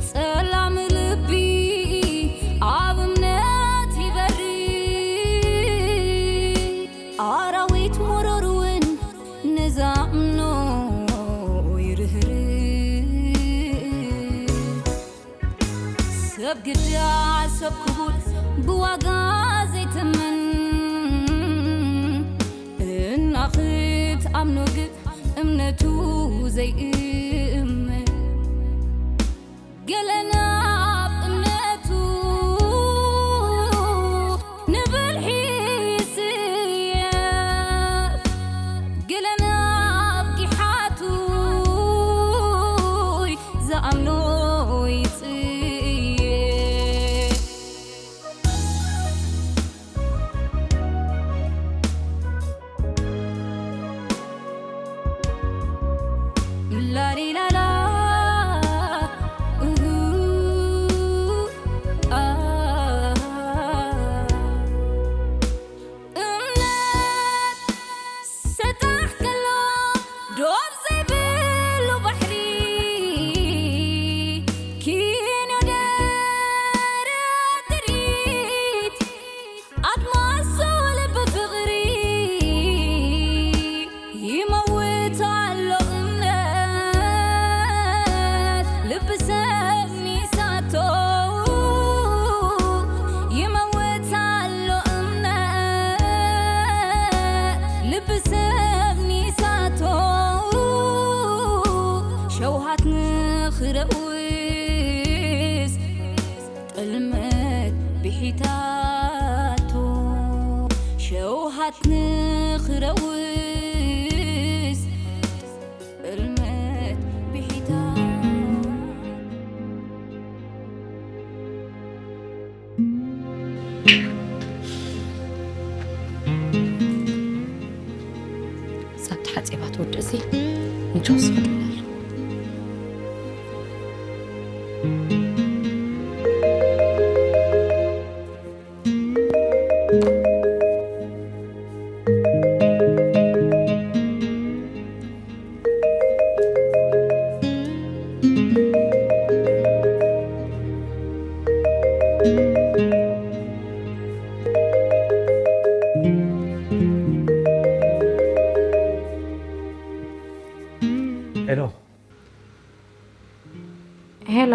ጸላም ልቢ ኣብ እምነት ይበሪ፣ ኣራዊት መረር እውን ንዛምኖ ይርህርህ። ሰብ ግዳ ሰብ ክቡር ብዋጋ ዘይትምን፣ እና ክትኣምኖ ግን እምነቱ ዘይእመን። ገለ ናብ እምነቱ ንብልሒ ይስየፍ፣ ገለ ናብ ጊሓቱ ዝኣምኖ ይጽየፍ። ላሊላላ፣ እሁ፣ ኣ። እምነት ሰጣሕ ከሎ ዶብ ዘይብሉ ባሕሪ፣ ኪኖ ደረት ጥሪት ኣድማስ ልቢ ፍቕሪ፣ ይመውት ኣሎ እምነት ልቢ ሰብ ሚሳቶ፣ ይመውት ኣሎ እምነት ልቢ ሰብ ሚሳቶ፣ ሸውሃት ንኽረውስ ጥልመት ብሒታቶ፣ ሸውሃት ንኽረውስ ጥልመት ብሒታቶ። እዛ ተሓጺባ ትወድእሲ ንጆስ ክድውለሉ። ሄሎ። ሄሎ።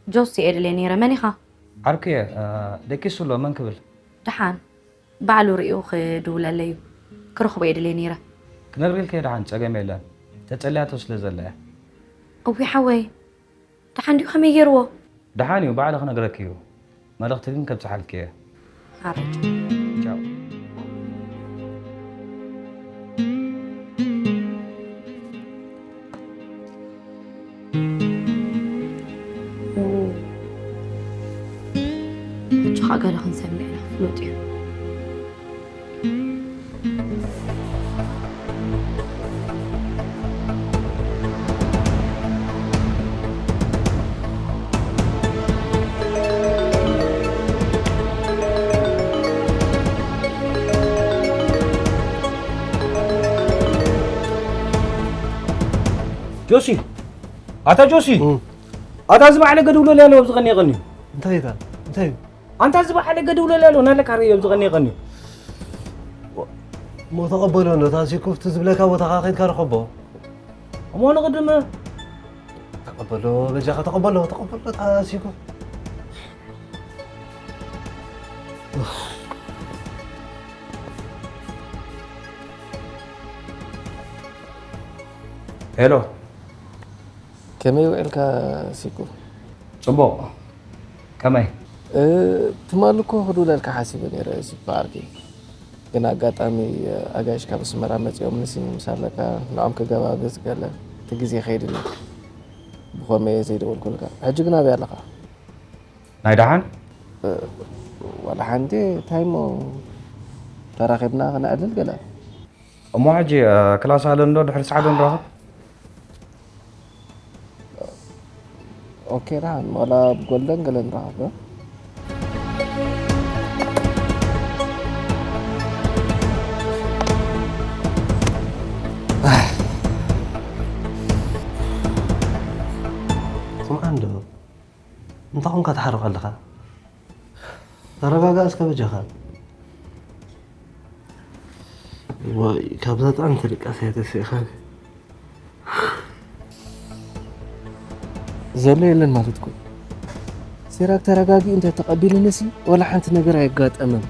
ጆሲ እየ ድልየ ነይረ። መን ኢኻ? ዓርኩ እየ፣ እ፣ ደቂሱ ኣሎ፣ መን ክብል? ደሓን። ባዕሉ ርእዩ ክድውለለይ እዩ። ክረኽቦ እየ ድልየ ነይረ። ክነግረልኪ እየ ደሓን፣ ጸገም የለን። ተጸልያቶ ስለ ዘላ እያ። እዊ ሓወይ፣ ደሓን ድዩ? ከመይ ገይርዎ? ደሓን እዩ፣ ባዕሉ ክነግረኪ እዩ። መልእኽቲ ግን ከብጽሓልኪ እየ። ሓረድ። ቻው። ሕጂ ኸኣ ገለ ክንሰምዕ ኢና፣ ፍሉጥ እዩ። ጆሲ፣ ኣታ ጆሲ፣ እም። ኣታ እዚ ባዕለ ገድውሎ ያለው ኣብዚ ቀን የቀን እዩ። እንታይ እታ? እንታይ እዩ? ኣንታ እዚ በዓል ገድውለል ያለው ናለካ ርዮ ዝቐኒ የቐኒ። እሞ ተቐበሎ፣ ነታ ሲኩፍቲ ዝብለካ ቦታኻ ኸይድካ ርኸቦ። እሞ ንቕድመ ተቐበሎ፣ በጃኻ ተቐበሎ፣ ተቐበሎ፣ እታ ሲኩፍ። ሄሎ። ከመይ ውዒልካ ሲኩፍ? ጽቡቕ። ከመይ? እ፣ ትማሊ እኮ ክድውለልካ ሓሲበ ነይረ ሲኩፍ ዓርከይ። ግን ኣጋጣሚ ኣጋይሽ ካብ ኣስመራ መጺኦም ንሲ ምስ ኣለካ ንዖም ክገባብዝ ገለ እቲ ግዜ ከይድኒ። ብኸመይ እየ ዘይደወልኩልካ? ሕጂ ግን ኣበይ ኣለኻ? ናይ ደሓን? እ፣ ዋላ ሓንቲ እንታይ እሞ ተራኺብና ክነዕልል ገለ። እሞ ሕጂ፣ እ፣ ክላስ ኣለ እንዶ ድሕሪ ሰዓት ንራኸብ? ኦኬ፣ ደሓን፣ ዋላ ብጎልደን ገለ ንራኸብ ዶ? እንዶ እንታይ ኾንካ ትሓርቕ ኣለኻ? ተረጋጋእ እስከ በጃኻ። ዋይ፣ ካብዛ ጣዕሚ ትድቃስ እያ ተሲእኻ። ዘሎ የለን ማለት እኮ። ሲራክ ተረጋጊኡ እንተ ተቐቢሉንሲ፣ ወላ ሓንቲ ነገር ኣይጋጠመን።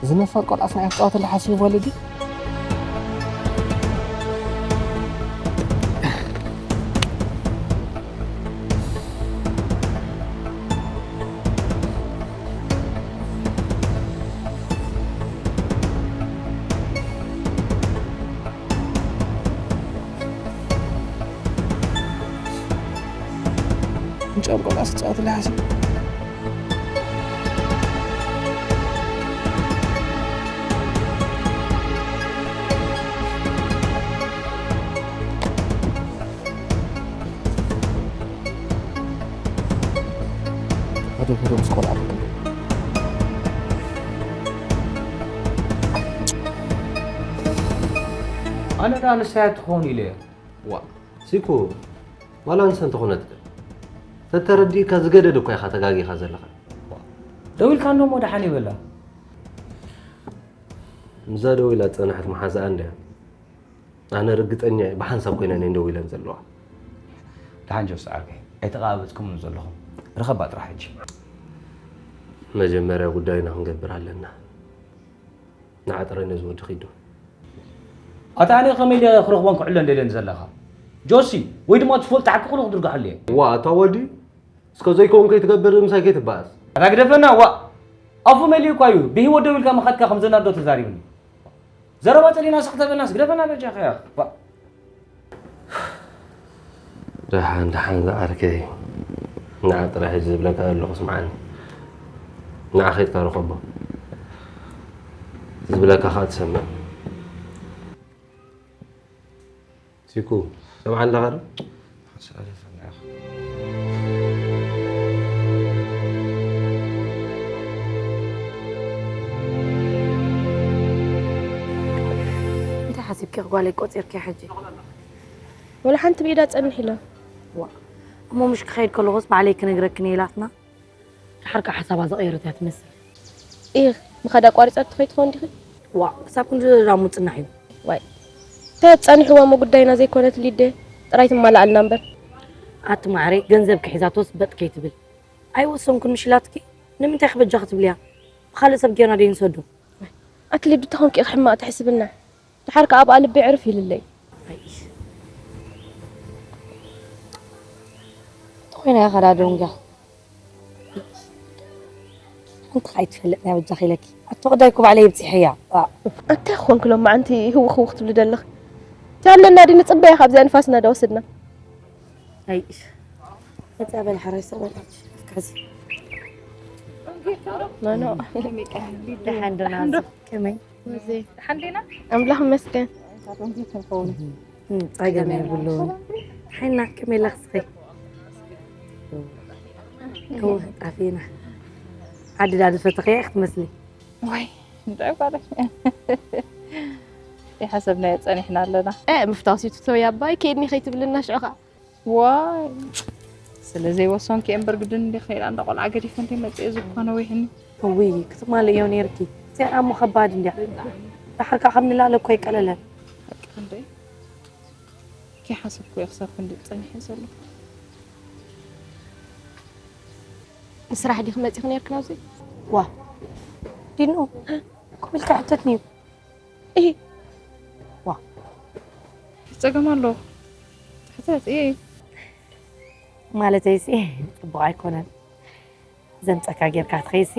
እዚ ነፋር ቆልዓስ ንዓይ ክጻወተሉ ሓሲቡ ወለዲ? እንጨም ቆልዓስ ክጻወተሉ ሓሲቡ። ሓደ ሓደ ምስ ቆልዓ ኣነ ደኣ ንሳ እያ ትኸውን ኢለ እየ። ዋ፣ ሲኩ፣ ዋላ ንሳ እንተኾነት ከ? ተተረዲእካ ዝገደደ እኳ ኢኻ ተጋጊኻ ዘለኻ። ደዊልካ እንዶ እሞ ደሓን ይበላ። ምስዛ ደዊላ ዝጸንሐት መሓዛኣ እንድያ። ኣነ ርግጸኛ እየ፣ ብሓንሳብ ኮይነን እየን ደዊለን ዘለዋ። ደሓን ጆስ ዓርከይ፣ ኣይተቓባበጽኩምን ዘለኹም። ርኸባ ጥራሕ ሕጂ። መጀመርያ ጉዳይና ክንገብር ኣለና። ንዓ ጥራይ ነዚ ወዲ ኺዶ። ኣታ ኣነ ከመይ ኢለ ክረኽቦን ክዕሎን ደልየን ዘለኻ? ጆሲ፣ ወይ ድማ ትፈልጦ ሓቂ ኩሉ ክድርግሐሉ እየ። ዋ፣ ኣታ ወዲ፣ እስከ ዘይከውን ከይትገብር ምሳይ ከይትበኣስ። ኣታ ግደፈና፣ ዋ። ኣፉ መሊኡ እኳ እዩ፣ ብህይወት ደው ኢልካ ምኻድካ ከም ዘናዶ ተዛሪብኒ። ዘረባ ጸሊና ስኽ ተበልናስ ግደፈና በጃኻ፣ ዋ። ደሓን፣ ደሓን ዝዓርከይ፣ ንዓ ጥራሕ ዝብለካ ዘለኹ ስምዓኒ። ንዓ ኸይድካ ርኸቦ። ዝብለካ ኸኣ ትሰምዕ። ሲኩ፣ ሰምዓኒ ኣለኻ ዶ? እንታይ ሓሲብኪ ጓለይ ቆጺርኪ ሕጂ? ወላ ሓንቲ ብኢዳ ጸንሕ ኢላ። ዋ፣ እሞ ምሽ ክኸይድ ከለኹስ ባዕለይ ክነግረክን እየ ኢላትና። ድሓር ከኣ ሓሳባ ዝቐየረት እያ ትመስል። ኢኽ፣ ምኻድ ኣቋሪጻቶ ከይትኸውን ዲኺ? ዋእ፣ ክሳብ ክንዲ ደረጃ ምጽናሕ እዩ። ዋይ፣ እንታይ ኣጻኒሕዋ እሞ ጉዳይና ዘይኮነት ሊደ ጥራይ ትማልኣልና እምበር። ኣቲ ማዕረይ፣ ገንዘብኪ ሒዛቶስ በጥ ከይትብል። ኣይወሰንኩን ምሽ ኢላትኪ፣ ንምንታይ ክበጃ ክትብልያ? ብኻልእ ሰብ ጌርና ደይ ንሰዶ? ኣቲ ሊዱ ተኾንኪ ኢኺ ሕማቕ ትሕስብና። ድሓር ከኣ ኣብኣ ልበይ ዕርፍ ኢልለይ። ኣይሽ። ተኾይና ኢኻ ዳ ዶንጋ። ሓንቲ ኸኣ ኣይትፈልጥን እያ በጃኺ ኢለኪ። ኣቲ ወዳይ እኮ ባዕለይ ኣብጺሐያ። ዋ። ኣንታይ ኮንክ ሎማዓንቲ ህውኽ ህውኽ ትብሊ ዘለኺ? ተሃለና ድዩ ንጽበያ ካብዚኣ ንፋስና ዳ ወሰድና? ኣይሽ። መጽኣ በል ሓራይ ስቕ በል ሕጂ። ኣፍካዚ። ኖ፣ ኖ። ደሓን ዶ ናዚ? ከመይ? ወዘይ። ደሓን ዲና? ኣምላኽ ይመስገን። እም፣ ጸገም የብሉን። ሓይና ከመይ ኣለኽስኺ? እወ፣ ጣፊና። ዓዲ ዳ ዝፈተኽያ ኢኺ ትመስሊ። ወይ፣ እንታይ ጓል። ይሓሰብናዮ ጸኒሕና ኣለና። እ፣ ምፍታው ሲቱ ተወይ ኣባይ፣ ከይድኒ ከይትብልና ሽዑ ኸኣ። ዋይ፣ ስለ ዘይወሰንኩ እየ እምበር ግድን እንዲ ኸይዳ እንዳ ቆልዓ ገዲፈ እንተይ መፅእ ዝኾነ ወይሕኒ። እውይ፣ ክትማልእዮ ነይርኪ። እዚኣ እሞ ከባድ እንድያ። ደሓር ከዓ ካብ ንላለ እኮ ኣይቀለለን። ሓቂ ክንደይ ከይሓሰብኩ እየ ክሳብ ክንዲ ጸኒሐ ዘለኹ። ንስራሕ ዲኺ መፂኺ ነይርኪ ናብዚ? ዋ፣ ዲኖ፣ ኮፍ ኢልካ ሕተትኒ እዩ። እሂ። ዋ። ጸገም ኣሎ። ትሕተት፣ እሂ። ማለተይሲ፣ ጽቡቕ ኣይኮነን። ዘምጸካ ጌርካ ክትኸይሲ፣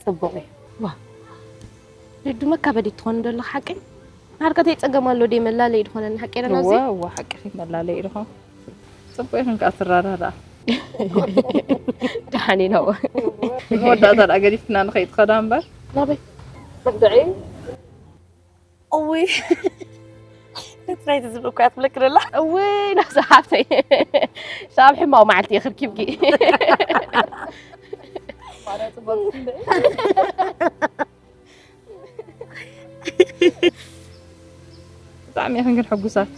ጽቡቕ እዩ። ዋ። ርዱ መካበዲ ትኾን ዶ ኣለኻ ሓቀይ? ናርካ ተይ ጸገም ኣሎ ደይ መላለይ ድኾነኒ ሓቀይ ዶ ናብዚ? እዋ፣ እዋ፣ ሓቅኺ መላለይ ድኾን። ጽቡቕ ኢኽን ከኣ ትረዳዳኣ። ደሓን ኢና እዋ። መወዳእታ ደኣ ገዲፍክና ንኸይድ ኸዳ እምበር። ናበይ? መግደዒ? እውይ። ነቲ ናይቲ ዝብኢ እኮ እያ ትብለኪ ዘላ። እውይ፣ ናብዛ ሓፍተይ። ሳብ ሕማቕ መዓልቲ እየ ክርኪብኪ። ብጣዕሚ ኢኽን ግን ሕጉሳት።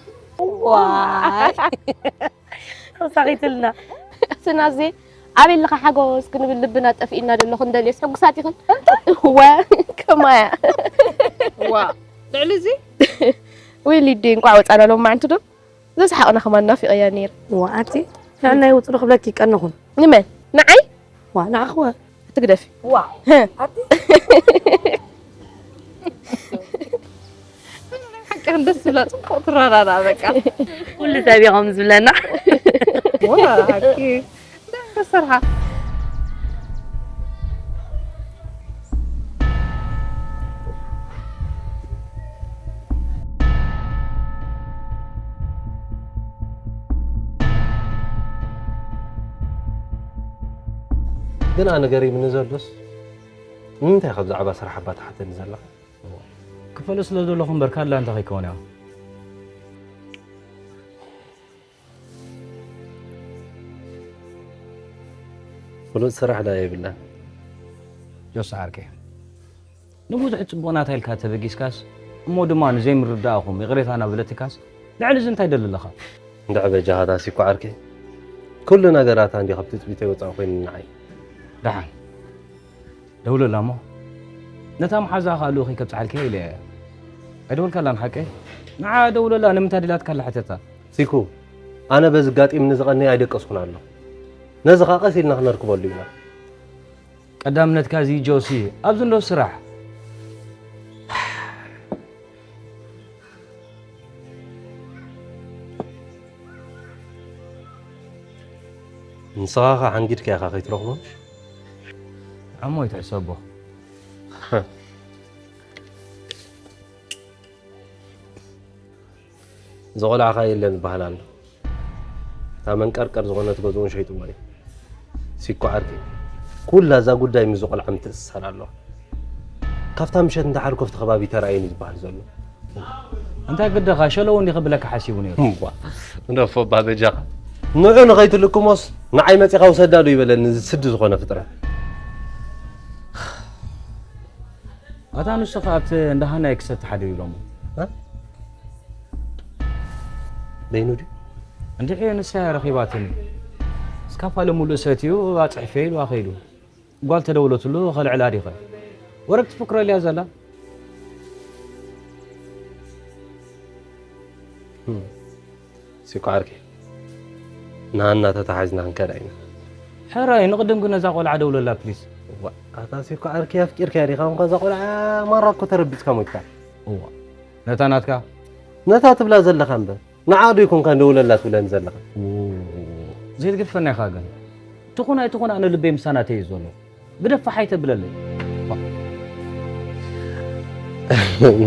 ዋይ። ተሳኺትልና። ስናዜ ኣበይ ኣለኻ ሓጎስ ክንብል ልብና ጠፊእና ደለኹ እንደልዮስ ሕጉሳት ይኹን። እወ ከማያ። ዋ ልዕሊ እዚ ወይ ሊዲ እንቋዕ ወፃና ሎም ማዕንቲ ዶ ዘስሓቕና ከማን ናፊቐያ ነይር። ዋ ኣቲ ንዕና ይውፅሉ ክብለኪ ይቀንኹም። ንመን ንዓይ? ዋ ንዓኽወ ትግደፊ። ዋ ኣቲ ሓቂ ደስ ዝብላ ጽቡቕ ትረዳዳ በቃ። ኩሉ ሰብ ኢኹም ዝብለና። ወላ ሓቂ ተሰርሓ። ግን ኣነ ገሪምኒ ዘሎስ ንምንታይ ካብ ዛዕባ ስራሕ ኣባ ትሓተኒ ዘለኻ? ክፈሎ ስለ ዘለኹ እምበር ካላ እንታይ ከይከውን እያ። ፍሉጥ ስራሕ ዳ የብላን። ጆስ ዓርከይ፣ ንብዙሕ ጽቡቕ ናታ ኢልካ ተበጊስካስ፣ እሞ ድማ ንዘይምርዳእኹም ይቕሬታ እናበለትካስ፣ ልዕሊ እዚ እንታይ ደሊ ኣለኻ? እንድዒ በጃኻ ዳስ ይኳዓርከይ። ኩሉ ነገራታ እንዲ ካብ ትጽቢተይ ወጻኢ ኮይኑ ንዓይ። ደሓን። ደውለላ እሞ፣ ነታ መሓዛ ከኣ ልኡኸይ ከብጽሓልኪ ኢለ እየ። ኣይደወልካላን ሓቀይ? ንዓ ደውለላ፣ ንምንታይ ደላትካ ኣላ ሕተታ። ሲኩ፣ ኣነ በዚ ጋጢም ንዝቐነይ ኣይደቀስኩን ኣለኹ። ነዚ ኸኣ ቀስ ኢልና ክነርክበሉ ኢና። ቀዳምነትካ እዚ ጆሲ፣ ኣብዚ እንዶ ስራሕ። ንስኻ ኸ ሓንጊድካ ኢኻ ከይትረኽቦ? ዓሞ ይትሕሰቦ። ዘቆልዓኻ የለን ይበሃል ኣሎ። እታ መንቀርቀር ዝኾነት ገዝኡን ሸይጥዋ እዩ። ሲኮ ዓርከይ፣ ኩላ እዛ ጉዳይ ምስ ቆልዓ ምትእስሳር ኣለዋ። ካብታ ምሸት እንዳሓልኩ ኣብቲ ከባቢ ተራእየኒ ዝበሃል ዘሎ። እንታይ ግደኻ፣ ሸለው እንዲ ክብለካ ሓሲቡ ነይሩ። እምቧ፣ ንደፎ እባ በጃኻ። ንዑ ንኸይትልክሞስ ንዓይ መጺኻ ውሰዳ ዶ ይበለኒ፣ እዚ ስዲ ዝኾነ ፍጥረት። ኣታ ንሱ ኸኣ ኣብቲ እንዳ ሃናይ ክሰቲ ሓዲሩ ኢሎሞ። እ? በይኑ ድዩ? እንድዒ ንሳ እያ ረኺባትኒ። እስካፋለ ሙሉእ ሰትዩ ኣጽሕፈ ኢሉ ኣኸይዱ። ጓል ተደውለትሉ ከልዕላ ዲኸ? ወረግ ትፍክረልያ ዘላ? ህም። ሲኮ ዓርከይ፣ ንሃና ተታሓዝና ክንከዳ ኢና። ሕራይ፣ ንቕድም ግን ነዛ ቆልዓ ደውለላ ፕሊስ። እዋ፣ ኣታ ሲኮ ዓርከይ ኣፍቂርካያ ዲኻ? እኳ እዛ ቆልዓ ማራ እኮ ተረቢጽካ ሞይትካ። እዋ፣ ነታ ናትካ? ነታ ትብላ ዘለኻ እምበር፣ ንዓ ዶ ይኮንካ ንደውለላ ትብለኒ ዘለኻ? ኡ፣ ዘይትገድፈና ኢኻ ግን። ትኹን ኣይትኹን ኣነ ልበይ ምሳና ተዩ ዘሎ። ግደፍ፣ ፋሕ ኣይተብለለይ።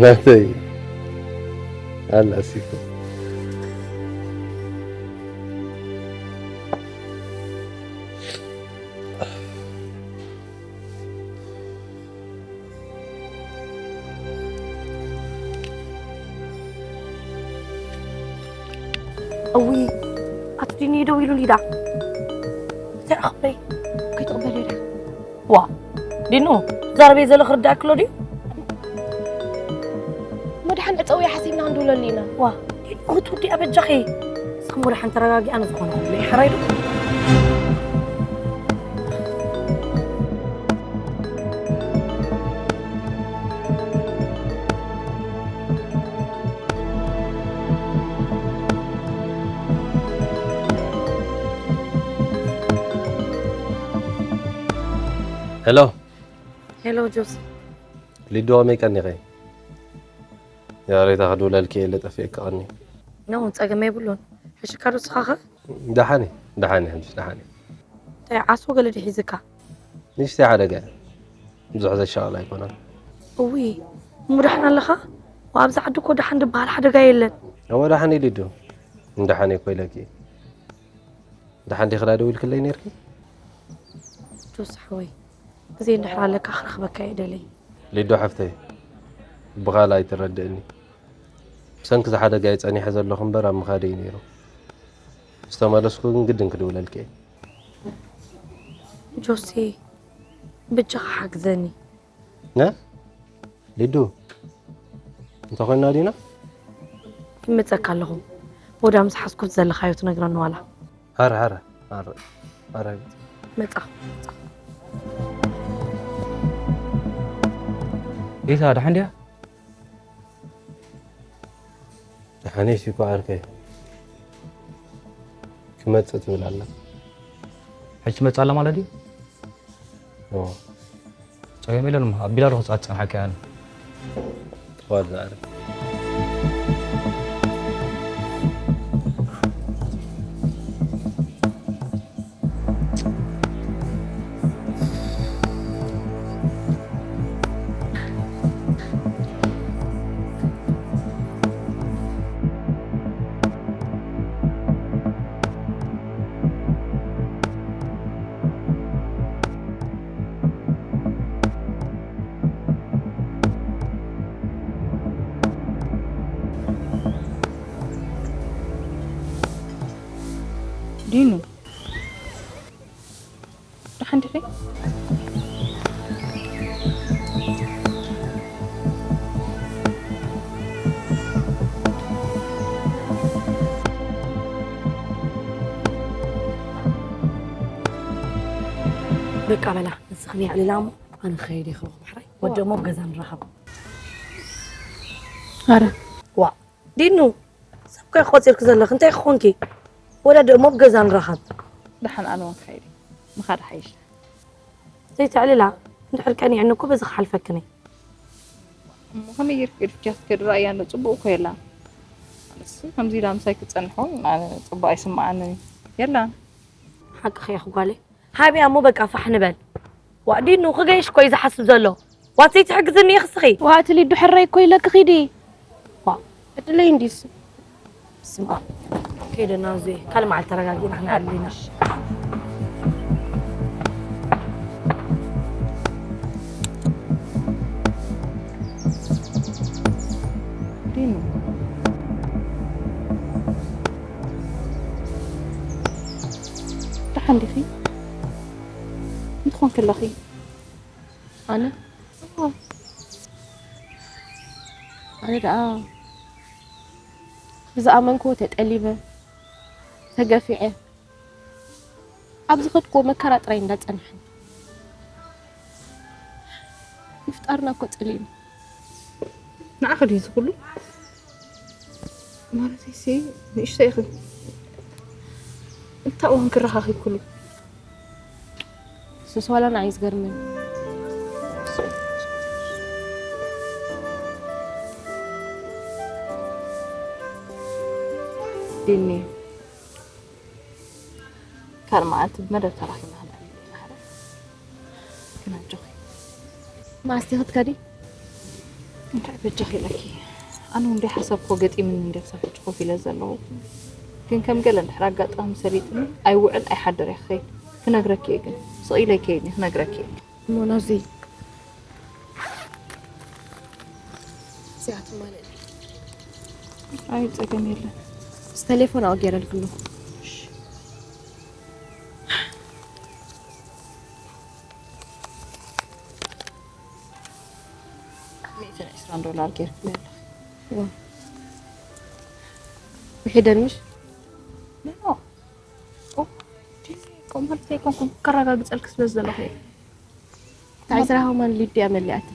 ናተይ ኣላ ሲኮ። እውይ፣ ኣቲ ዲኒ ደው ኢሉ ሊዳ። እንታይ ኣኽበይ? ከይትቕበል ኢዳ። ዋ፣ ዲኑ፣ ዛረበይ ዘሎ ክርዳእክሎ ድዩ? መድሓን ዕፀው ሓሲብና ክንድውለሉ ኢና። ዋ፣ ዲኑ፣ ክትውዲ ኣበጃኺ። እስኹም ወደ ሓንቲ ተረጋጊኣ ንዝኾነ ክብሎ ይሕራይ ዶ? ሄሎ። ሄሎ ጆሲ። ሊዱ ከመይ ቀኒኺ? ያሬታ ክድውለልኪ እየ ኢለ ጠፊኤኪ ቀኒ። ኖ፣ ጸገም የብሉን። ሕሽካ ዶ ንስኻ ኸ? ደሓን እየ፣ ደሓን እየ፣ ሕጅስ ደሓን እየ። እንታይ ዓሶ ገለ ድዩ ሒዝካ? ንእሽተይ ሓደጋ እየ። ብዙሕ ዘሻቕል ኣይኮነን። እውይ፣ እሞ ደሓን ኣለኻ? ኣብዚ ዓዲ እኮ ደሓን ዝበሃል ሓደጋ የለን። እወ ደሓን እየ ሊዱ። ደሓን እየ እኮ ኢለኪ። ደሓን ዲኺ ዳ ደዊልክለይ ነይርኪ? ጆሲ ሓወይ፣ ግዜ እንድሕር ኣለካ ክረኽበካ እየ ደለይ። ሊዱ ሓፍተይ፣ ብኻልእ ኣይትረድእኒ። ብሰንኪ እዚ ሓደጋ እየ ጸኒሐ ዘለኹ እምበር ኣብ ምኻደይ እዩ ነይሩ። ምስ ተመለስኩ ግን ግድን ክድውለልኪ እየ። ጆሲ፣ በጃኻ ሓግዘኒ። ነ? ሊዱ፣ እንተኾይና ዲና? ይመጸካ ኣለኹ። ወዳ ምስ ሓዝኩ ዘለኻዮ ትነግረኒ ዋላ? ሃረ፣ ሃረ፣ ሃረ፣ ሃረ። መጻ። ኢታ ደሓን ድያ? ደሓን እየ፣ እኮ ዓርከይ። ክመጽእ ትብል ኣላ። ሕጂ ትመጽእ ኣላ ማለት ድዩ? እዎ። ጸገም የለን፣ ኣቢላ ዶ ክጻጽ ጸንሓካ ኣነ። ተዋል ዝኣረ። ዲኑ፣ ደሓን ዲኺ? በቃ በላ፣ ንስኽን የዕልላ እሞ ኣነ ክኸይድ እየ። ክበኽ ባሕራይ ወዲ እሞ ኣብ ገዛ ንራኸብ። ኣረ ዋ ዲኑ፣ ሰብ ከይ ቆፂርክ ዘለኽ እንታይ ክኾንኪ? ወላ ደሞ ኣብ ገዛ ንራኸብ። ደሓን ኣነ እውን ክኸይድ እየ። ምኻድ ሓይሽ። ዘይተዕልላ፣ እንድሕር ቀኒዕኒ እኮ በዚ ክሓልፈክን እየ። እሞ ከመይ ጌርክ ገዲፍኪያ ክትከዲ ረኣያ ኣሎ፣ ጽቡቕ እኮ የላን። ኣነስ ከምዚ ኢላ ምሳይ ክትጸንሕ እውን ኣነ ጽቡቕ ኣይስምዓንን እዩ። የላን። ሓቅኺ ኢኺ ጓለይ። ሃብያ እሞ በቃ ፋሕ ንበል። ዋእ ዲኑ ክገይሽ እኮ እዩ ዝሓስብ ዘሎ። ዋት ዘይትሕግዝኒ ኢኺ እስኺ። ዋእ እቲ ሊዱ ሕረይ እኮ ኢለኪ ኺዲ። ዋእ ዕድለይ እንድዩ እሱ። በስመ ኣብ። ከይደ ናዙ ካልእ መዓልቲ ተረጋጊእና ክንዓሊ ኢና። ዲኑ ደሓን ዲኺ? እንታይ ኮንኪ ኣለኺ? ኣነ ኣነ ደኣ ብዝኣመንክዎ ተጠሊበ ተገፊዐ ኣብ ዝኸድክዎ መከራ ጥራይ እንዳጸንሐ ምፍጣርና እኮ ጸሊእና። ንዓኺ ድዩ እዚ ኩሉ? ማለተይሲ ንእሽተይ ኢኺ። እንታይ እዋን ክረኻኺ ኩሉ? ሱስ ዋላ ንዓይ ዝገርመኒ። ዲኒ ካልእ መዓልቲ ብመደብ ተራኺብና ክንዕልል ኢና። ግን ኣጆኺ። መዓስ ዲኺ ክትከዲ? እንታይ በጃኺ ኢለኪ። ኣነ እውን ዘይሓሰብክዎ ገጢምኒ እንድየ ክሳብ ሕጂ ኮፍ ኢለ ዘለኹ። ግን ከም ገለ እንድሕር ኣጋጣሚ ሰሊጥኒ ኣይውዕል ኣይሓድር እየ ክኸይድ። ክነግረኪ እየ ግን። ስቕ ኢለ ኣይከይድን እየ ክነግረኪ እየ። እሞ ናዙ እዚኣ ትማልእ ኣይ ጸገም የለን። ምስ ተሌፎን ኣብኡ ገይረልኪ ኣለኹ። ሚእትን ዕስራን ዶላር ጌርክለይ ኣለኺ። ዋ። ውሒደን ምሽ? ኖ ኖ። ኦ፣ ዲኒ፣ ከምኡ ማለት ኣይኮንኩን። ከረጋግጸልኪ ስለ ዝደለኹ እየ። እንታይ ስራሕ ማን ሊድያ መሊኣት።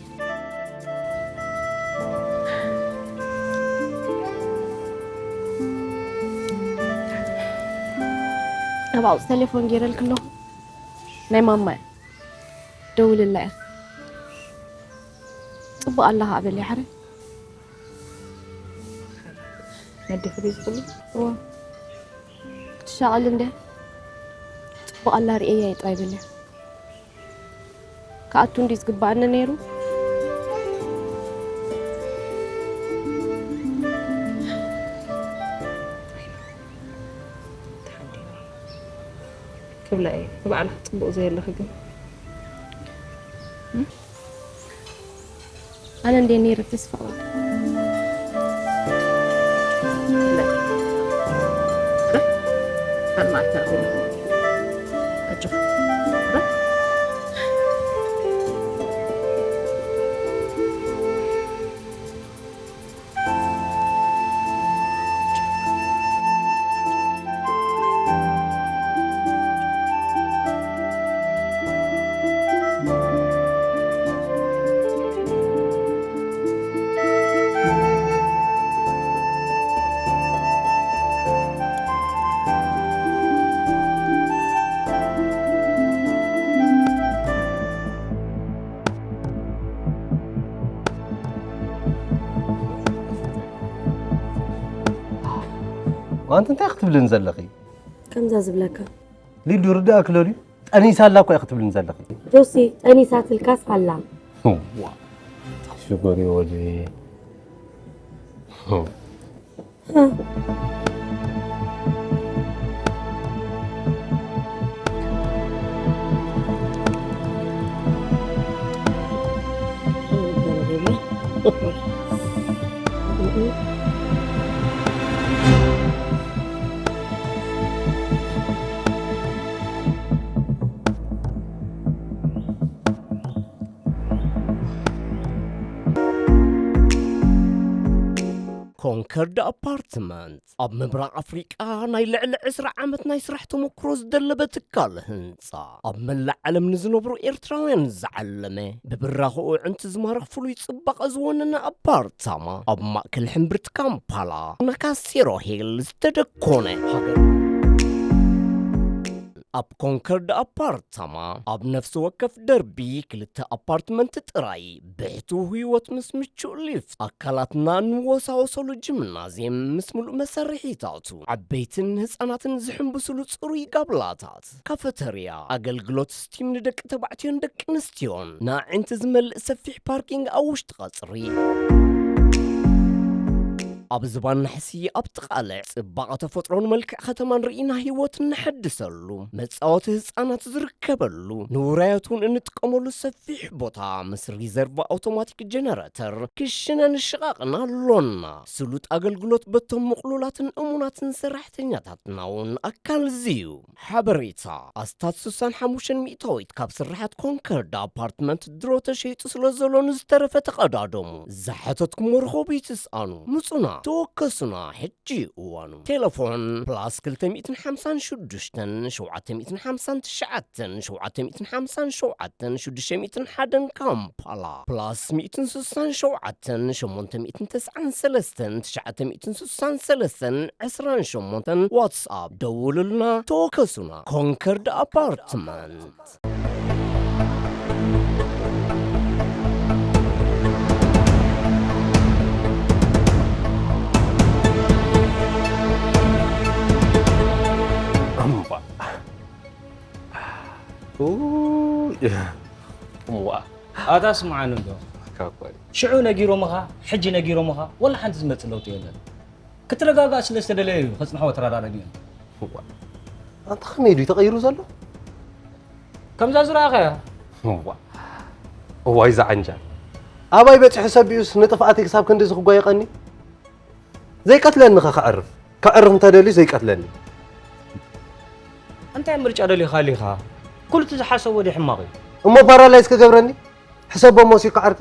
ኣብ ኣውፅ ቴሌፎን ገይረልክ ኣለኹ። ናይ ማማ እያ። ደውልላ እያ። ጽቡቕ ኣለኻ በልያ ሓረ። ነዴኺ ድዩ ዝኽእል? እዋ። ክትሻቐል እንደ ጽቡቕ ኣላ ርእየያ እየ ጥራይ በልያ። ክኣቱ እንዲ ዝግባኣኒ ነይሩ። ክብላ እየ ንባዕልኺ ጽቡቕ ዘየለኺ ግን ኣነ እንደ ነይረ ተስፋ ቆርጠ። ኣንቲ እንታይ ክትብልን ዘለኺ? ከምዛ ዝብለካ። ሊዱ ርዳእ ክለልዩ ጠኒሳ ኣላ እኮ ክትብልን ዘለኺ። ጆሲ ጠኒሳትልካስ ኣላ። ዋ ሽጎሪ ወዲ። ኮንከርድ ኣፓርትመንት ኣብ ምብራቕ ኣፍሪቃ ናይ ልዕሊ ዕስራ ዓመት ናይ ስራሕ ተመክሮ ዝደለበ ትካል ህንጻ፣ ኣብ መላእ ዓለም ንዝነብሩ ኤርትራውያን ዝዓለመ፣ ብብራኸኡ ኣዕንቲ ዝማርኽ ፍሉይ ጽባቐ ዝወነነ ኣፓርታማ፣ ኣብ ማእከል ሕምብርቲ ካምፓላ፣ ናካሴሮ ሂል ዝተደኮነ ሃገር። ኣብ ኮንከርድ ኣፓርታማ ኣብ ነፍሲ ወከፍ ደርቢ ክልተ ኣፓርትመንት ጥራይ ብሕቱው ህይወት ምስ ምቹእ ሊፍት ኣካላትና እንወሳወሰሉ ጅምናዝየም ምስ ምሉእ መሳርሒታቱ ዓበይትን ህፃናትን ዝሕንብስሉ ፅሩይ ጋብላታት ካፈተርያ ኣገልግሎት ስቲም ንደቂ ተባዕትዮን ደቂ ኣንስትዮን ንኣዒንቲ ዝመልእ ሰፊሕ ፓርኪንግ ኣብ ውሽጢ ቀፅሪ ኣብ ዝባን ናሕሲ ኣብ ጥቓ ልዕ ጽባቐ ተፈጥሮን መልክዕ ከተማን ርኢና ህይወት እነሐድሰሉ፣ መጻወቲ ህጻናት ዝርከበሉ፣ ንውራያት እውን እንጥቀመሉ ሰፊሕ ቦታ ምስ ሪዘርቭ ኣውቶማቲክ ጀነረተር ክሽነ ንሽቓቕን ኣሎና። ስሉጥ ኣገልግሎት በቶም ምቕሉላትን እሙናትን ሰራሕተኛታትና እውን ኣካል ዝዩ። ሓበሬታ ኣስታት ስሳን ሓሙሽተን ሚእታዊት ካብ ስርሓት ኮንከርድ ኣፓርትመንት ድሮ ተሸይጡ ስለ ዘሎ ንዝተረፈ ተቐዳደሙ። ዝሓተትኩሞ ርኸቡ ይትስኣኑ። ምጹና፣ ተወከሱና፣ ሕጂ እዩ እዋኑ። ቴሌፎን ፕላስ ክልተ ሚእትን ሓምሳን ሽዱሽተን ሸውዓተ ሚእትን ሓምሳን ትሽዓተን ሸውዓተ ሚእትን ሓምሳን ሸውዓተን ሽዱሽተ ሚእትን ሓደን ካምፓላ ፕላስ ሚእትን ስሳን ሸውዓተን ሸሞንተ ሚእትን ተስዓን ሰለስተን ትሽዓተ ሚእትን ስሳን ሰለስተን ዕስራን ሸሞንተን ዋትስኣፕ ደውሉልና፣ ተወከሱና። ኮንከርድ ኣፓርትመንት። እምባ። ኡይ። እምዋ። ኣታ ስምዓኒ እንዶ። ካኳይ። ሽዑ ነጊሮምኻ፣ ሕጂ ነጊሮምኻ፣ ወላ ሓንቲ ዝመጽእ ለውጢ የለን። ክትረጋጋእ ስለ ዝተደለየ እዩ ከጽንሕዎ ተራዳዳጊኦም። እዋ። ኣንታ ከመይ ድዩ ተቐይሩ ዘሎ? ከምዛ ዝረኣኸያ። እዋ። እዋይ ዝዓንጃል። ኣባይ በጺሑ ሰቢኡስ ንጥፍኣተይ ክሳብ ክንድዚ ክጓየቐኒ? ዘይቀትለኒ ኸ ክዕርፍ? ክዕርፍ እንተደልዩ ዘይቀትለኒ። እንታይ ምርጫ ደሊኻ ኣሊኻ? ኩሉ እቲ ዝሓሰቦ ድዩ ሕማቕ እዩ? እሞ ፓራላይዝ ክገብረኒ? ሕሰቦ እሞ ሲኮ ዓርኪ፣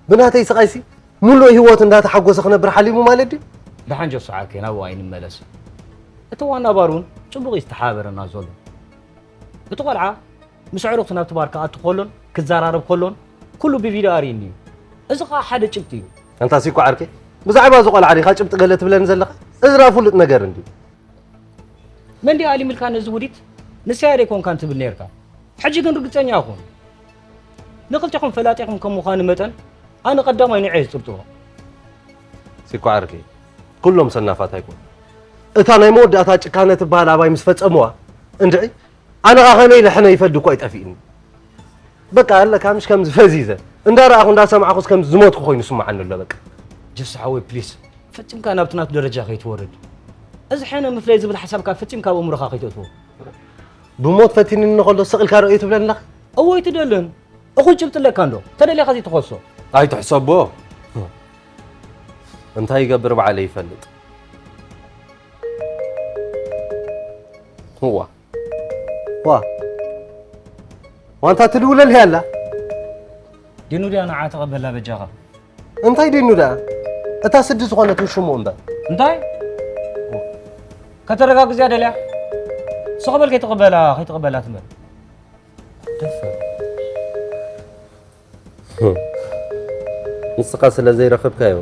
ብናተይ ስቓይሲ ሙሉእ ህይወቱ እንዳተሓጎሰ ክነብር ሓሊሙ ማለት ድዩ? ደሓን ጆሶ ዓርከይ ናብኡ ኣይንመለስ። እቲ ዋና ባር እውን ጽቡቕ እዩ ዝተሓባበረና ዘሎ። እቲ ቆልዓ ምስ ኣዕሩኽቱ ናብቲ ባር ክኣቱ ከሎን ክዘራረብ ከሎን ኩሉ ብቪድዮ ኣርእዩኒ እዩ። እዚ ኸኣ ሓደ ጭብጢ እዩ። ኣንታ ሲኮ ዓርከይ፣ ብዛዕባ እዚ ቆልዓ ዲኻ ጭብጢ ገለ ትብለኒ ዘለኻ? እዚ ደኣ ፍሉጥ ነገር እንድዩ። መን ድዩ ኣሊምልካ ነዚ ውዲት ንስያ ዶ ኣይኮንካን ትብል ነይርካ? ሕጂ ግን ርግጸኛ ኩን። ንኽልቴኹም ፈላጢኹም ከም ምዃኑ መጠን ኣነ ቀዳማይ ንዑ እየ ዝጥርጥሮ። ሲኮ ዓርከይ፣ ኩሎም ሰናፋት ኣይኮኑን። እታ ናይ መወዳእታ ጭካነ ትበሃል ኣባይ ምስ ፈጸምዋ እንድዒ ኣነ ኸኣ ከመይ ኢለ ሕነ ይፈዲ እኮ ኣይጠፍእኒ። በቃ ኣለካ ምሽ ከምዚ ፈዚዘ እንዳረኣኹ እንዳሰማዕኩስ ከምዚ ዝሞትኩ ኮይኑ ይስምዓኒ ኣሎ በቃ። ጀሱ ሓወይ ፕሊስ ፈጺምካ ናብቲ ናቱ ደረጃ ከይትወርድ። እዚ ሕነ ምፍለይ ዝብል ሓሳብካ ፈጺምካ ኣብ ኣእምሮኻ ከይተእትዎ። ብሞት ፈቲንኒ ከሎ ስቕ ኢልካ ርእዮ ትብለኒ ኣለኻ? እወ ኣይትደልን። እኹል ጭብጢ ኣለካ እንዶ ተደሊኻ ዘይትኸሶ። ኣይትሕሰቦ። እንታይ ይገብር ባዕለይ ይፈልጥ። እዋ ዋ ዋንታ ትድውለል ያላ ዲኑ ድያ ንዓ ተቐበላ በጃኻ። እንታይ ዲኑ ደኣ እታ ስዲ ዝኾነት ውሽሙ እምበር እንታይ ከተረጋግዝያ ደልያ ስኸበል ከይትቕበላ ከይትቕበላ ትንበር ደፈር ንስኻ ስለ ዘይረኸብካዮ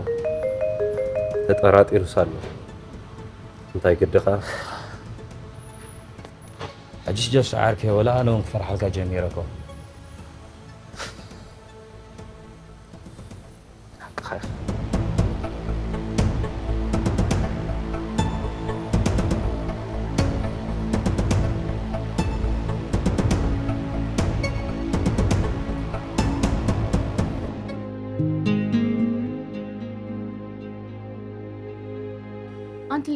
ተጠራጢሩስ ኣሎ እንታይ ግድኻ ሕጅስ ጀሱ ዓርከይ ወላ ኣነ እውን ክፈርሓልካ ጀሚረ እኮ ሓቅኻ ኢኻ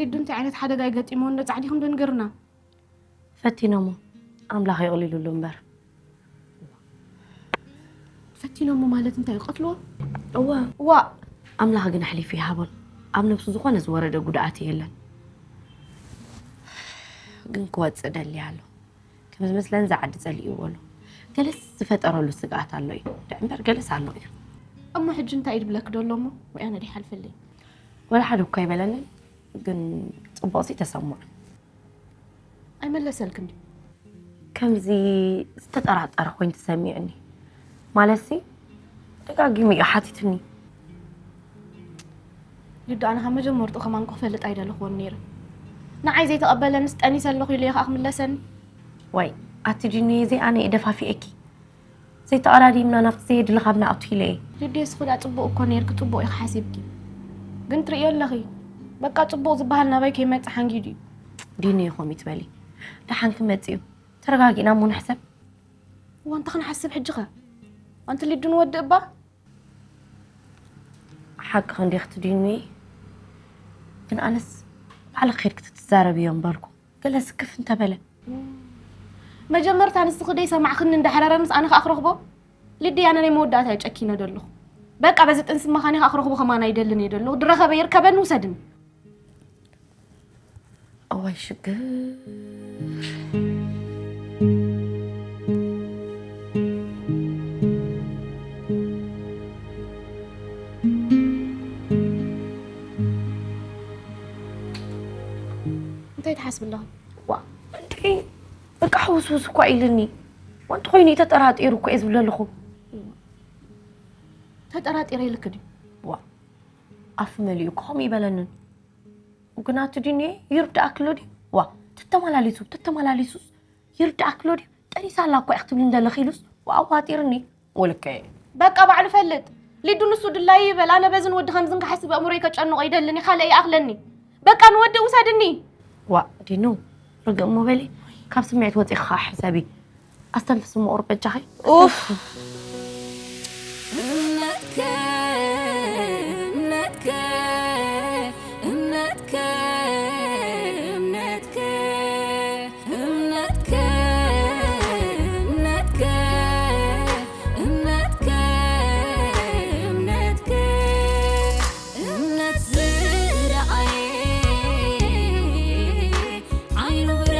ሊዱ እንታይ ዓይነት ሓደጋ ይገጢምዎ እንዶ ጻዕዲኹም ዶ ንገሩና። ፈቲኖሞ ኣምላኽ የቕሊሉሉ እምበር። ፈቲኖሞ ማለት እንታይ ይቐትልዎ? እዋ ዋ ኣምላኽ ግን ኣሕሊፉ ይሃቦን ኣብ ነብሱ ዝኾነ ዝወረደ ጉድኣት የለን። ግን ክወፅእ ደልያ ኣሎ። ከም ዝመስለን ዝዓዲ ጸሊእዎ ኣሎ። ገለስ ዝፈጠረሉ ስግኣት ኣሎ እዩ። ደዕ እምበር ገለስ ኣሎ እዩ። እሞ ሕጂ እንታይ እዩ ድብለክ ዶ ኣሎሞ? ወይ ኣነ ዲሓልፈልይ? ወላ ሓደ እኳ ኣይበለንን፣ ግን ጽቡቕሲ ተሰምዖ። ኣይመለሰልክን ድዩ? ከምዚ ዝተጠራጠረ ኮይኑ ተሰሚዑኒ። ማለትሲ ደጋጊሙ እዩ ሓቲትኒ። ልዱ ኣነ ካብ መጀመርቱ ከማን ክፈልጥ ኣይደለኽዎን ነይረ። ንዓይ ዘይተቐበለንስ ጠኒሰ ኣለኹ ኢሉ እየ ከዓ ክምለሰኒ። ዋይ ኣቲ ዲኒ፣ እዚ ኣነ እየ ደፋፊኤኪ። ዘይተቐዳዲምና ናብቲ ዘየድሊ ካብ ንኣቱ ኢለ እየ። ልዱ እስኹ ዳ ፅቡቕ እኮ ነይርኪ፣ ፅቡቕ ኢኺ ሓሲብኪ። ግን ትርእዮ ኣለኺ፣ በቃ ፅቡቕ ዝበሃል ናባይ ከይመፅእ ሓንጊዱ እዩ። ዲኒ፣ ከምኡ ትበሊ። ደሓን ክመፅእ እዩ። ተረጋጊእና እሞ ንሕሰብ። እዋ እንታይ ክንሓስብ ሕጂ ኸ? ኣንቲ ሊዱ ንወዲ እባ? ሓቂ ክንዲ ክትድዩኒ። ግን ኣነስ ባዕልኺ ኬድኪ ትዛረብዮ እምበልኩ፣ ገለ ስክፍ እንተበለ። መጀመርታ ንስኺ ደይ ሰማዕኽኒ እንዳሕረረንስ ኣነ ከኣ ክረኽቦ? ልዲ ኣነ ናይ መወዳእታ እየ ጨኪነ ደለኹ። በቃ በዚ ጥንሲ መኻኒ ከኣ ክረኽቦ ከማን ኣይደልን እየ ደለኹ። ድረኸበ ይርከበኒ ውሰድኒ። እዋይ ሽግር። እንታይ ትሓስቢ ኣለኺ? ዋ እንዴ በቃ ሕውስውስ እኳ ኢልኒ። ወንቲ ኮይኑ እዩ ተጠራጢሩ እኮ እየ ዝብለልኹ። ተጠራጢረ ኢልክ ድዩ? ዋ ኣፉ መሊኡ እኮ ከምኡ ይበለንን። ግናቱ ድንየ ይርዳእክሎ ድዩ? ዋ ተተመላሊሱ ተተመላሊሱስ ይርዳእክሎ ድዩ? ጠኒሳ ኣላ እኮ እያ ክትብሊ እንደለኺ ኢሉስ ኣዋጢርኒ። ወልከ በቃ ባዕሉ ፈልጥ። ሊዱ ንሱ ድላዩ ይበል። ኣነ በዝን ወዲ ከምዝን ክሓስብ ኣእምሮይ ከጨንቆ ይደልን ካልእ ይኣኽለኒ። በቃ ንወዲ ውሰድኒ። ዋ ዲኑ ርግእ እሞ በሊ። ካብ ስምዒት ወፂኺ ከዓ ሕሰቢ። ኣስተንፍሲ እሞ ቁሩብ በጃኺ። ኡፍ እምነትከ እምነትከ እምነትከ እምነትከ እምነትከ እምነትከ እምነትከ እምነትከ እምነት ዝረኣየ ዓይኑ ብራ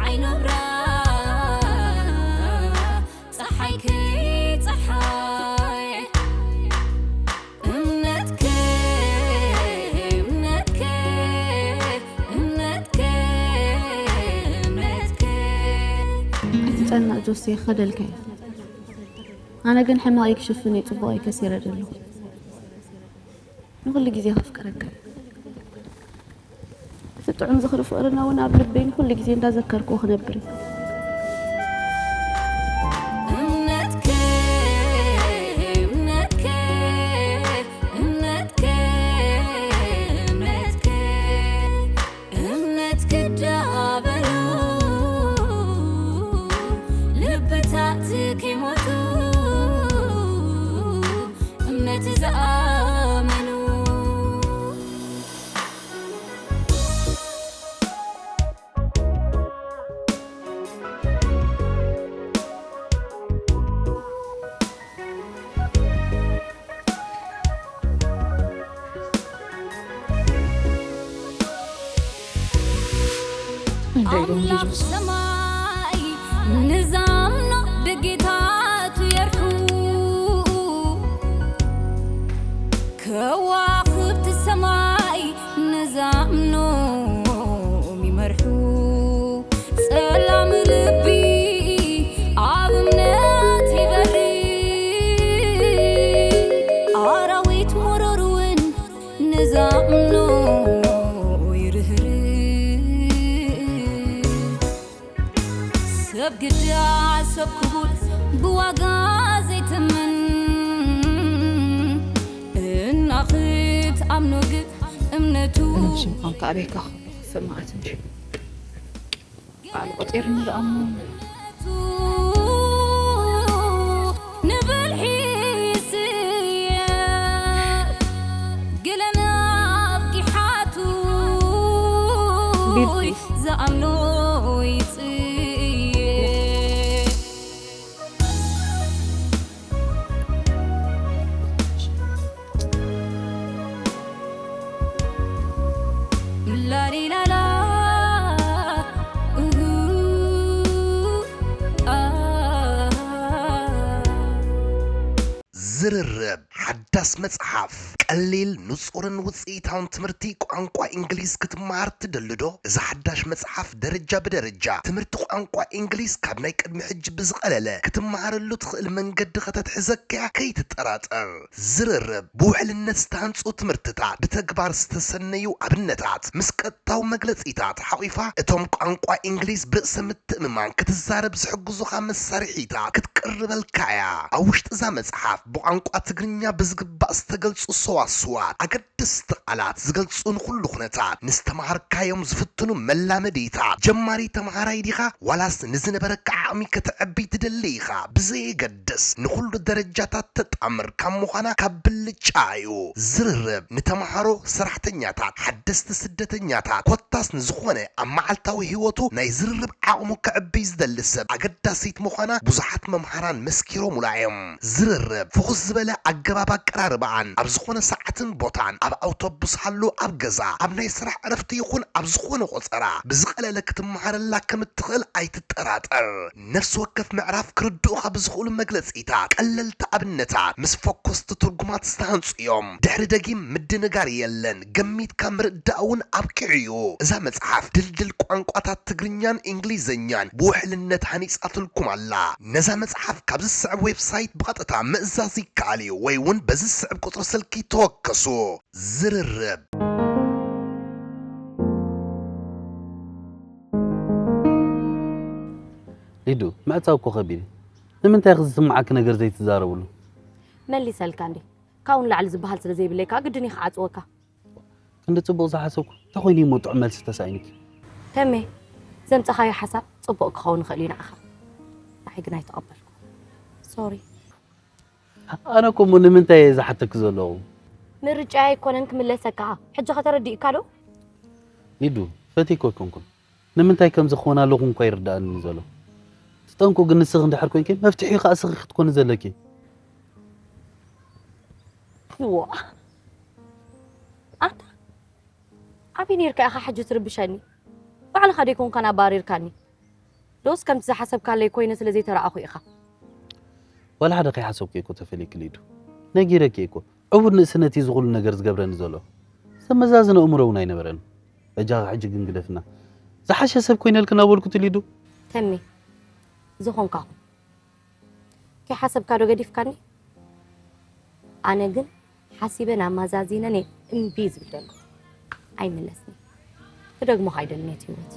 ዓይኑ ብራ ፀሓይ ከይፀሓየ እምነትከ እምነትከ እምነትከ እምነትከ ኣይትጨነቕ ጆሴ፣ ክኸደልካ እየ። ኣነ ግን ሕማቐይ ክሽፍን እየ ጽቡቐይ ከሲረ ዘለኹ። ንኹሉ ግዜ ከፍቅረካ እየ። እቲ ጥዑም ዝኽሪ ፍቕርና እውን ኣብ ልበይ ንኹሉ ግዜ እንዳዘከርክዎ ክነብር እየ። እምነትከ እምነትከ እምነትከ እምነትከ እምነት ክዳበሉ ልብታት ከይሞቱ እምነት ዝኣመኑ ኣምላኽ ሰማይ ንዛምኖ ደጌታቱ የርሑ ከዋኽብቲ ሰማይ ንዛምኖም ይመርሑ ጸላም ልቢ ኣብ እምነት ይበሪ ኣራዊት መሮር እውን ንዛምኖ ይርህር ሰብ ግዳ ሰብ ክቡር ብዋጋ ዘይትምን እና ክትኣምኖ ግን እምነቱ ነብሲ ምዃንካ ኣበይካ ከሎ ክፍእ ማለት እንጂ ባዕሉ ቆፂሩ ንርኣሞ ንብልሒ ይስየፍ ግለን ኣብቂሓቱ ዝኣምኖ ይጽየ። ላሊላላ፣ ኡሁ፣ አ። ዝርርብ ሓዳስ መጽሓፍ። ቀሊል፣ ንጹርን ውጽኢታውን ትምህርቲ ቋንቋ እንግሊዝ ክትመሃር ትደሊ ዶ? እዛ ሓዳሽ መጽሓፍ ደረጃ ብደረጃ ትምህርቲ ቋንቋ እንግሊዝ ካብ ናይ ቅድሚ ሕጂ ብዝቐለለ ክትመሃረሉ ትኽእል መንገዲ ከተትሕዘካ እያ፣ ከይትጠራጠር። ዝርርብ ብውሕልነት ዝተሃንጹ ትምህርትታት፣ ብተግባር ዝተሰነዩ ኣብነታት፣ ምስ ቀጥታዊ መግለጺታት ሓቑፋ፣ እቶም ቋንቋ እንግሊዝ ብርእሰ ምትእምማን ክትዛረብ ዝሕግዙኻ መሳርሒታት ክትቅርበልካ እያ። ኣብ ውሽጢ እዛ መጽሓፍ ብቋንቋ ትግርኛ ብዝግባእ ዝተገልጹ ሰዋስዋት፣ ኣገደስቲ ቃላት ዝገልጹ ንኹሉ ኩነታት፣ ንዝተምሃርካዮም ዝፍትኑ መላመዲታት፣ ጀማሪ ተምሃራይ ዲኻ ዋላስ ንዝነበረካ ዓቕሚ ከተዕቢ ትደሊ ኢኻ፣ ብዘየገድስ ንኹሉ ደረጃታት ተጣምር ካብ ምዃና ካብ ብልጫ እዩ። ዝርርብ ንተምሃሮ፣ ሰራሕተኛታት፣ ሓደስቲ ስደተኛታት፣ ኮታስ ንዝኾነ ኣብ መዓልታዊ ህይወቱ ናይ ዝርርብ ዓቕሙ ከዕብይ ዝደሊ ሰብ ኣገዳሲት ምዃና ብዙሓት መምሃራን መስኪሮምላ እዮም። ዝርርብ ፍኹስ ዝበለ ኣገባብ ኣቀራርባኣን ኣብ ዝኾነ ሰዓትን ቦታን፣ ኣብ ኣውቶቡስ ሃሉ፣ ኣብ ገዛ፣ ኣብ ናይ ስራሕ ዕረፍቲ ይኹን ኣብ ዝኾነ ቆጸራ ብዝቐለለ ክትመሃረላ ከም እትኽእል ኣይትጠራጠር። ነፍሲ ወከፍ ምዕራፍ ክርድኡኻ ብዝኽእሉ መግለጺታት፣ ቀለልቲ ኣብነታት ምስ ፈኮስቲ ትርጉማት ዝተሃንጹ እዮም። ድሕሪ ደጊም ምድንጋር የለን፣ ገሚትካ ምርዳእ እውን ኣብቂዑ እዩ። እዛ መጽሓፍ ድልድል ቋንቋታት ትግርኛን እንግሊዝኛን ብውሕልነት ሃኒጻትልኩም ኣላ። ነዛ መጽሓፍ ካብ ዝስዕብ ዌብሳይት ብቐጥታ ምእዛዝ ይከኣል እዩ፣ ወይ እውን በዚ ዝስዕብ ቁጽሪ ስልኪ ተወከሱ። ዝርርብ። ሊዱ፣ ምዕጻው እኮ ከቢድ እዩ። ንምንታይ ኢኺ ዝስምዓኪ ነገር ዘይትዛረብሉ? መሊሰልካ እንዴ? ካብኡ ንላዕሊ ዝበሃል ስለ ዘይብለይ ከኣ ግድን እየ ክዓጽወካ። ክንዲ ጽቡቕ ዝሓሰብኩ፣ እንታይ ኮይኑ እሞ ጥዑም መልሲ ተሳኢኑኪ? ተሜ፣ ዘምጻኻዮ ሓሳብ ጽቡቕ ክኸውን ይኽእል እዩ ንዓኻ። ንዓይ ግን ኣይተቐበልኩ። ሶሪ። ኣነ እኮ እሞ ንምንታይ እየ ዝሓተኪ ዘለኹ? ምርጫይ ኣይኮነን ክምለሰካ። ሕጂ ኸ ተረዲእካ ዶ? ሊዱ፣ ፈትየኪ ኣይኮንኩን። ንምንታይ ከም ዝኸውን ኣለኹ እንኳ ይርዳእኒ ዘሎ። እቲ ጠንቁ ግን ንስኺ እንድሕር ኮንኪ፣ መፍትሒኡ ከኣ ንስኺ ክትኮኒ ዘለኪ። ዋ። ኣታ፣ ኣበይ ኔርካ ኢኻ ሕጂ ትርብሸኒ? ባዕልኻ ዶ ኣይኮንካን ኣባሪርካኒ? ዶስ ከምቲ ዝሓሰብካለይ ኮይነ ስለ ዘይተረኣኹ ኢኻ? ዋላ ሓደ ከይሓሰብኩ እየ እኮ ተፈልየኪ ሊዱ። ነጊረኪ እየ እኮ። ዕቡድ ንእስነት እዩ እዚ ኩሉ ነገር ዝገብረኒ ዘሎ። ዘመዛዝን ኣእምሮ እውን ኣይነበረን። በጃኻ ሕጂ ግን ግደፍና። ዝሓሸ ሰብ ኮይነልኪ እናበልኩ ትሊዱ። ተሜ፣ ዝኾንካ ኩን። ከይሓሰብካ ዶ ገዲፍካኒ? ኣነ ግን ሓሲበን ኣማዛዚነን እየ እምቢ ዝብል ዘሎ። ኣይምለስኒ። ክደግሞ ኣይደልን እየ ህይወት።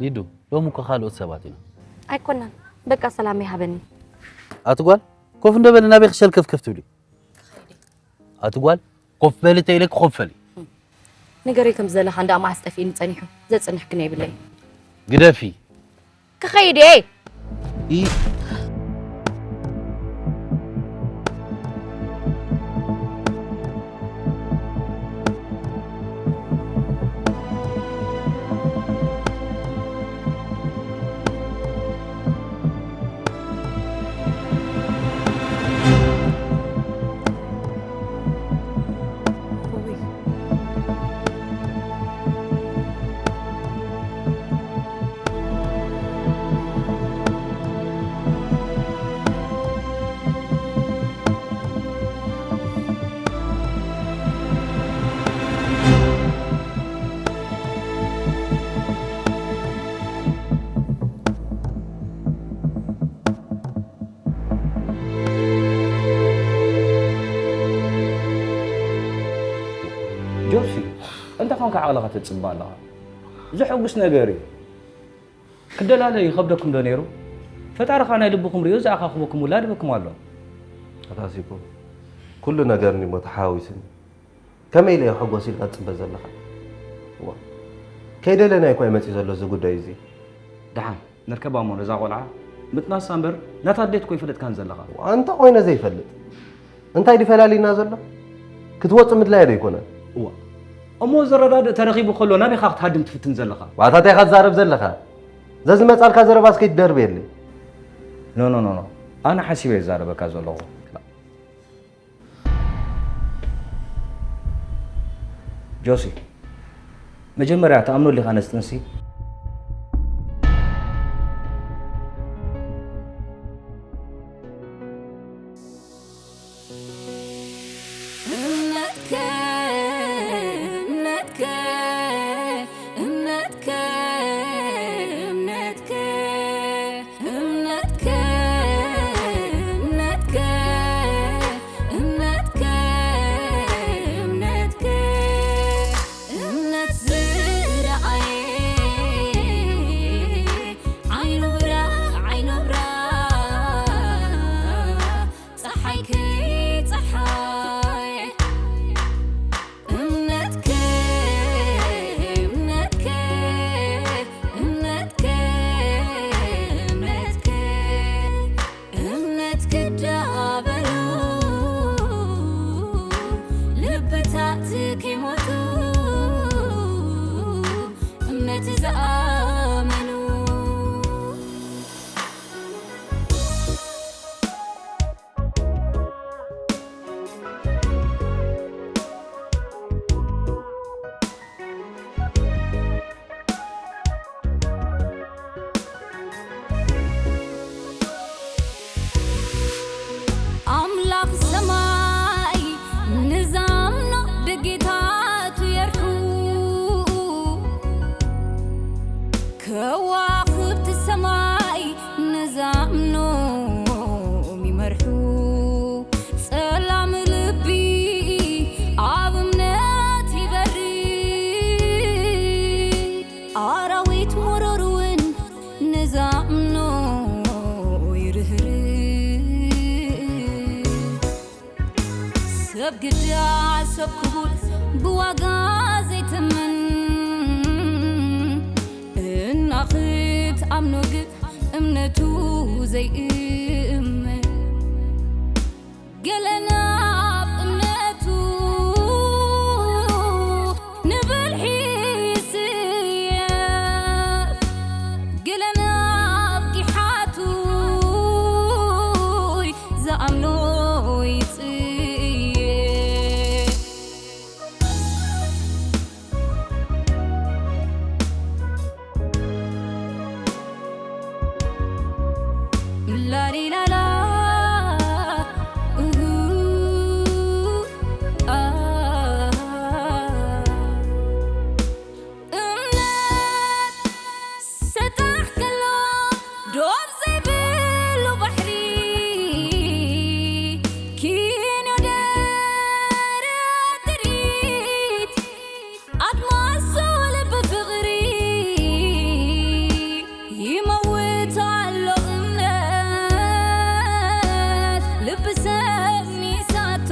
ሊዱ፣ ሎሚ እኮ ካልኦት ሰባት ኢና። ኣይኮናን። በቃ ሰላም ይሃበኒ። ኣቲ ጓል፣ ኮፍ እንዶ በሊ፣ ናበይ ክሸልከፍከፍ ትብሊ? ኣቲ ጓል፣ ኮፍ በሊ ተይለኪ ኮፍ በሊ። ንገረይ ከም ዘለኻ እንዳ መዓስ ጠፊእኒ ጸኒሑ፣ ዘጽንሕ ግን የብለይ። ግደፊ። ክኸይድ እየ። ኢ- ጆሲ፣ እንታይ ኾንካ ዓቕልኻ ተጽብእ ኣለኻ? ዘሐጉስ ነገር እዩ። ክደላለ ይኸብደኩም ዶ ነይሩ? ፈጣሪ ኸኣ ናይ ልብኹም ርእዩ ዝኣኻኽበኩም ውላድ ሂበኩም ኣሎ። ኣታ ሲኮ፣ ኩሉ ነገር እንዲሞ ተሓዋዊስኒ። ከመይ ኢለ እየ ሕጎስ ኢልካ ትጽበ ዘለኻ? እዋ፣ ከይደለናዮ እኮ እዩ መጺኡ ዘሎ እዚ ጉዳይ እዚ። ደሓን፣ ነርከባ እሞ ነዛ ቆልዓ ምጥናሳ እምበር ናታ ኣዴት እኮ ኣይፈለጥካን ዘለኻ። ኣንታ ኮይነ ዘይፈልጥ። እንታይ ድዩ ፈላልዩና ዘሎ? ክትወጽእ ምድላይ ዶ ኣይኮነን? እዋ፣ እሞ ዘረዳድእ ተረኺቡ ከሎ ናበይ ኢኻ ክትሃድም ትፍትን ዘለኻ? ዋታ እንታይ ኢኻ ትዛረብ ዘለኻ? ዘዝመጻልካ ዘረባስ ከይትደርበየለይ። ኖ፣ ኖ፣ ኖ፣ ኖ። ኣነ ሓሲበ እየ ዝዛረበካ ዘለኹ። ጆሲ፣ መጀመርያ ትኣምነሉ ኢኻ ነዚ ጥንሲ? እምነትከ፣ እምነትከ፣ እምነትከ፣ እምነትከ፣ እምነትከ፣ እምነትከ፣ እምነትከ፣ እምነትከ፣ እምነት ዝረኣየ ዓይኑ ብራ፣ ዓይኑ ብራ፣ ጸሓይ ከይጸሓየ እምነትከ፣ እምነትከ፣ እምነትከ፣ እምነትከ፣ እምነት ክዳበሉ ልብታት ከይሞቱ እምነት ዝኣመኑ ኣምላኽ ሰማይ ንዛምኖ ደጌታቱ የርሑ፣ ከዋኽብቲ ሰማይ ንዛምኖም ይመርሑ። ጸላም ልቢ ኣብ እምነት ይበሪ፣ ኣራዊት መሮር እውን ንዛምኖ ይርህርህ። ሰብ ግዳ ሰብ ክቡር ብዋጋ ዘይትምን፣ እና ክትኣምኖ ግን እምነቱ ዘይእመን። ገለ ናብ እምነቱ ንብልሒ ይስየፍ፣ ገለ ናብ ጊሓቱ ዝኣምኖ ይጽየፍ። ላሊላላ፣ እሁ፣ ኣ። እምነት ሰጣሕ ከሎ ዶብ ዘይብሉ ባሕሪ ኪኖ ደረት ጥሪት ኣድማሱ ልቢ ፍቕሪ ይመውት ኣሎ እምነት ልቢ ሰብ ሚሳቶ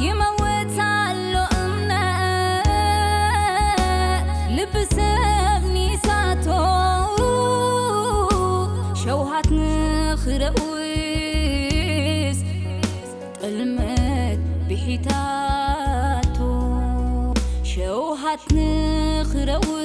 ይመውት ኣሎ እምነት ልቢ ሰብ ሚሳቶ ሸውሃት ንኽረውስ ጥልመት ብሒታቶ ሸውሃት ንኽረውስ